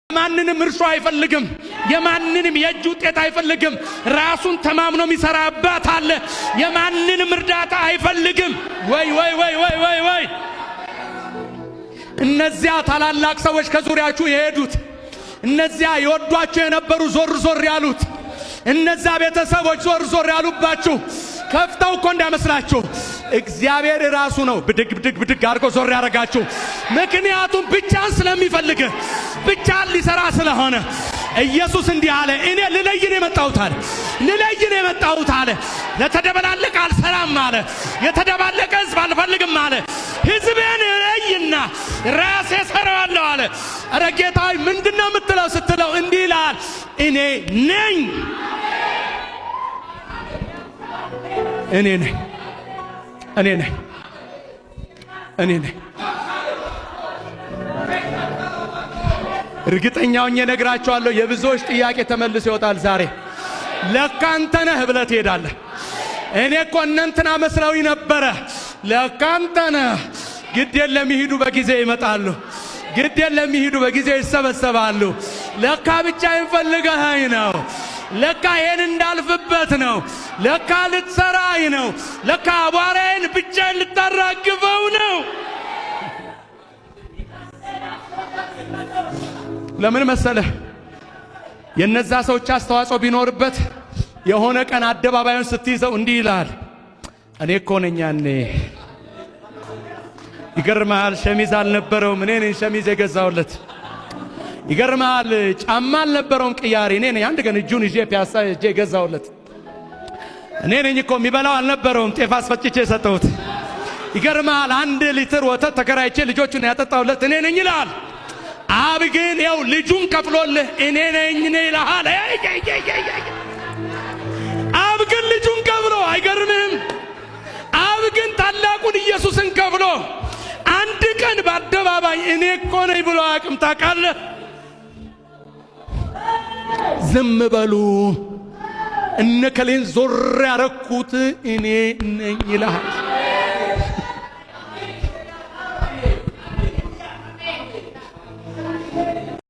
የማንንም እርሾ አይፈልግም። የማንንም የእጅ ውጤት አይፈልግም። ራሱን ተማምኖ የሚሰራ አባት አለ። የማንንም እርዳታ አይፈልግም። ወይ ወይ ወይ ወይ ወይ ወይ! እነዚያ ታላላቅ ሰዎች ከዙሪያችሁ የሄዱት፣ እነዚያ የወዷችሁ የነበሩ ዞር ዞር ያሉት፣ እነዚያ ቤተሰቦች ዞር ዞር ያሉባችሁ ከፍተው እኮ እንዳይመስላችሁ፣ እግዚአብሔር ራሱ ነው ብድግ ብድግ ብድግ አድርጎ ዞር ያደረጋችሁ። ምክንያቱም ብቻን ስለሚፈልግ፣ ብቻን ሊሰራ ስለሆነ። ኢየሱስ እንዲህ አለ፣ እኔ ልለይ ነው የመጣሁት አለ። ልለይ ነው የመጣሁት አለ። ለተደበላለቀ አልሰራም አለ። የተደባለቀ ሕዝብ አልፈልግም አለ። ሕዝቤን እለይና ራሴ እሰራዋለሁ አለ። ኧረ ጌታ ምንድን ነው የምትለው ስትለው እንዲህ ይላል፣ እኔ ነኝ፣ እኔ ነኝ፣ እኔ ነኝ፣ እኔ ነኝ። እርግጠኛ ሆኜ እነግራቸዋለሁ፣ የብዙዎች ጥያቄ ተመልሶ ይወጣል ዛሬ። ለካ አንተ ነህ ብለህ ትሄዳለህ። እኔ እኮ እነ እንትና መስለውኝ ነበረ። ለካ አንተ ነህ። ግድ የለም ይሂዱ፣ በጊዜ ይመጣሉ። ግድ የለም ይሂዱ፣ በጊዜ ይሰበሰባሉ። ለካ ብቻዬን ፈልገኸኝ ነው። ለካ ይሄን እንዳልፍበት ነው። ለካ ልትሰራኝ ነው። ለካ አቧራዬን ብቻዬን ልታራግፈው ነው። ለምን መሰለህ? የነዛ ሰዎች አስተዋጽኦ ቢኖርበት የሆነ ቀን አደባባዩን ስትይዘው እንዲህ ይላል፣ እኔ እኮ ነኝ ያኔ። ይገርምሃል፣ ሸሚዝ አልነበረውም፣ እኔ ነኝ ሸሚዝ የገዛሁለት። ይገርምሃል፣ ጫማ አልነበረውም ቅያሬ፣ እኔ ነኝ አንድ ቀን እጁን ይዤ ፒያሳ እጄ የገዛሁለት። እኔ ነኝ እኮ፣ የሚበላው አልነበረውም፣ ጤፍ አስፈጭቼ የሰጠሁት። ይገርምሃል፣ 1 ሊትር ወተት ተከራይቼ ልጆቹን ያጠጣሁለት እኔ ነኝ ይልሃል። አብ ግን ያው ልጁን ከፍሎልህ እኔ ነኝ እኔ ይልሃል። አብ ግን ልጁን ከፍሎ አይገርምህም? አብ ግን ታላቁን ኢየሱስን ከፍሎ አንድ ቀን በአደባባይ እኔ እኮ ነኝ ብሎ አያውቅም። ታውቃለህ? ዝም በሉ፣ እነ ከሌን ዞር ያረኩት እኔ ነኝ ይልሃል።